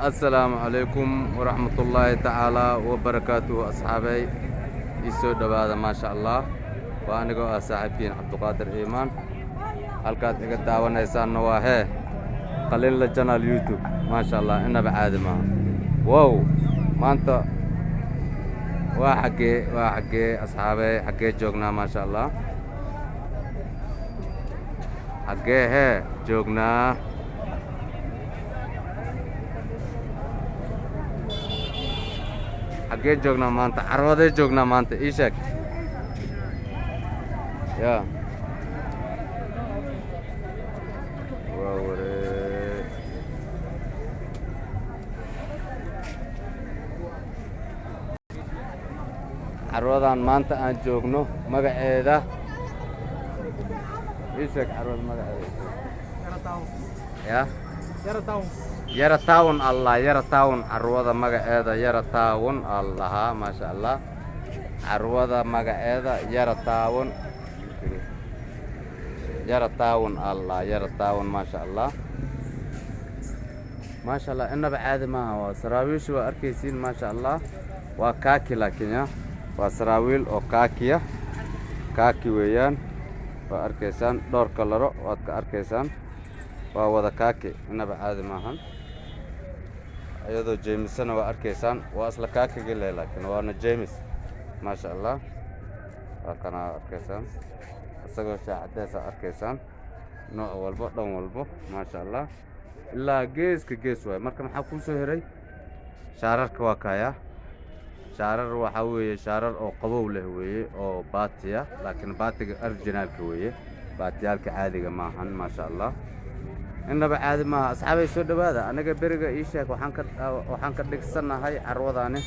Assalaamu calaykum waraxmatullaahi tacaala wabarakaatuhu. Asxaabay, ii soo dhowaada. Maasha Allah, waa anigoo ah saaxiibkiin Cabduqaadir Iimaan. Halkaad iga daawanaysaanna waa hee Qalinla channel YouTube. Maasha Allah, inaba caadi maaha. Wow, maanta waa xaggee? Waa xaggee, asxaabey? Xaggee joognaa? Maasha Allah, xaggee hee joognaa? Xaggee joognaa maanta? Carwadee joognaa maanta? Ii sheeg. Ya waa waree. Carwadan maanta aan joogno magaceeda ii sheeg. Carwada magaceeda ya Yara Town. Allah, Yara Town. Carwada magaceeda Yara Town allahaa. Maasha Allah, carwada magaceeda Yara Town, Yara Town Allah, Yara Town. Maasha Allah, maasha Allah, inaba caadi maaha. Waa saraawiisha, waa arkaysiin. Maasha Allah, waa kaaki, laakiin ya waa saraawiil oo kaakiya, kaaki weeyaan. Waa arkaysaan, dhowr kalaro waad ka arkaysaan. Waa wada kaaki, inaba caadi maahan. Iyadoo jeemisana waa arkaysaan, waa isla kaakigi le, laakiin waana jeemis. Maasha Allah, waa kana arkaysaan, isagoo shaacadeesa arkaysaan, nooc walbo, dhan walbo. Maasha Allah, ilaa geeska gees waay. Marka maxaa kuu soo heray? Shaararka waa kaya. Shaarar waxaa weeye shaarar oo qabow leh weeye, oo baatiya, laakiin baatiga originaalka weeye, baatiyaalka caadiga maahan. Maasha Allah, innaba caadi maaha. Asxaabay, soo dhowaada. Aniga beriga ii sheeg, waxaan ka dhigsanahay carwadaani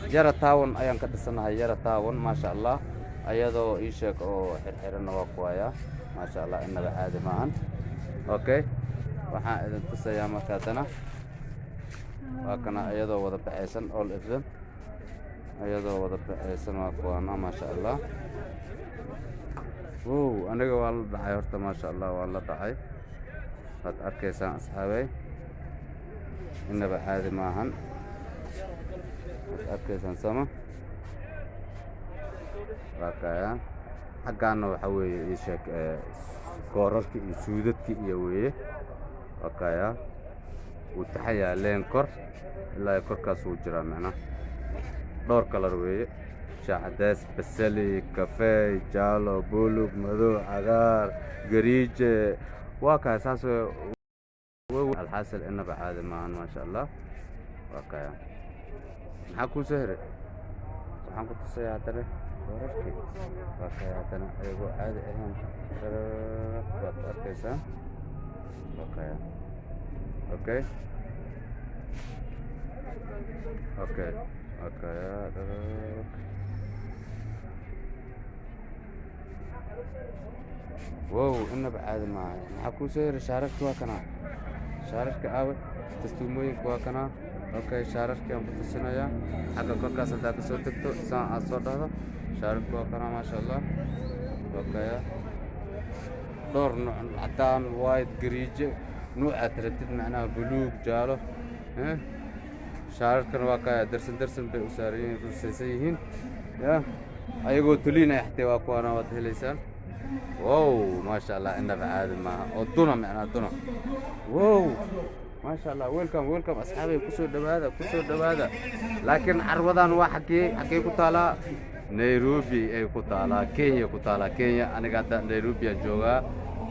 Yara Town ayaan ka dhisanahay, Yara Town. Maasha Allah, ayadoo ii sheeg oo xirxiranna waa kuwaya. Maasha Allah, innaba caadi maahan. Okay, waxaan idin tusayaa marka haddana waa kana iyadoo wada baxaysan, all of them iyadoo wada baxaysan waa kuwaana. Maasha Allah, wow, aniga waa la dhacay horta. Maasha Allah, waa la dhacay, waad arkaysaan asxaabey, innaba caadi maahan. Waad arkaysaan sama, waa kaya. Xaggaana waxaa weeye ii sheeg koorarka iyo suudadka iyo weeye. Waa kaya, wuu taxayaa leen kor ilaa korkaas wuu jiraa. Macnaha dhowr color weeye: shaah cadeys, basali, kafey, jaalo, bulug, madow, cagaar, gariije. Waa kaya saas. Alxaasil, inaba caadi maahan. Maasha Allah, waa kaya. Maxaa kuu soo heray? Waxaan ku tusayaa haddana koorarkii. Waa kaya haddana ayagoo caadi ahayn, waad arkaysaa. Waa kaya. Okay, waa kaya. Wow, inaba caadi maaha. Maxaa kuu soo heray? Shaararki waa kanaa. Shaararka aawe? Dastuumooyinka waa kanaa. Okay, shaararkii aan ku tusinayaa. Xagga korkaas haddaa ka soo degto, saan aad soo dhahdo, shaararki waa kanaa. Maasha Allah, waa kaya, dhowr nooc: cadaan, white, gariije, nuucaad rabtid, macnaha buluug, jaalo. Shaararkana waa kaya, darsan darsan bay u saaran yihiin, rusaysan yihiin. Ya ayagoo tuliinaya xatee waa kuwaana, waad helaysaan. Wow, maasha Allah, inaba caadi maaha oo duna, macnaha duna. Wow, maasha Allah, welcome, welcome asxaabay, kusoo dhowaada, kusoo dhowaada. Laakiin carwadan waa xaggee? Xaggee ku taalaa? Nairobi ay ku taalaa, Kenya ku taalaa, Kenya. Aniga hadda Nairobi aan joogaa,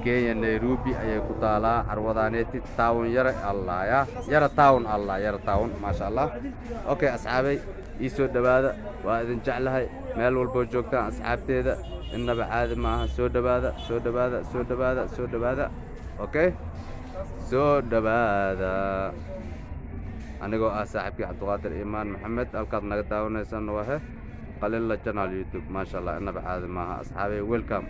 Kenya Nairobi ayay ku taalaa carwadaaneeti. Town Yara Allah, ya Yara Town Allah, Yara Town. Maasha Allah. Okay asxaabay, ii soo dhowaada. Waa idin jeclahay meel walboo joogtaan, asxaabteeda. Innaba caadi maaha. Soo dhowaada, soo dhowaada, soo dhowaada, soo dhowaada. Okay, soo dhowaada. Anigoo ah saaxiibkii Cabdiqaadir Iimaan Maxamed, halkaad naga daawanaysaan waa he Qalinla channel YouTube. Maasha Allah, innaba caadi maaha. Asxaabay, welcome.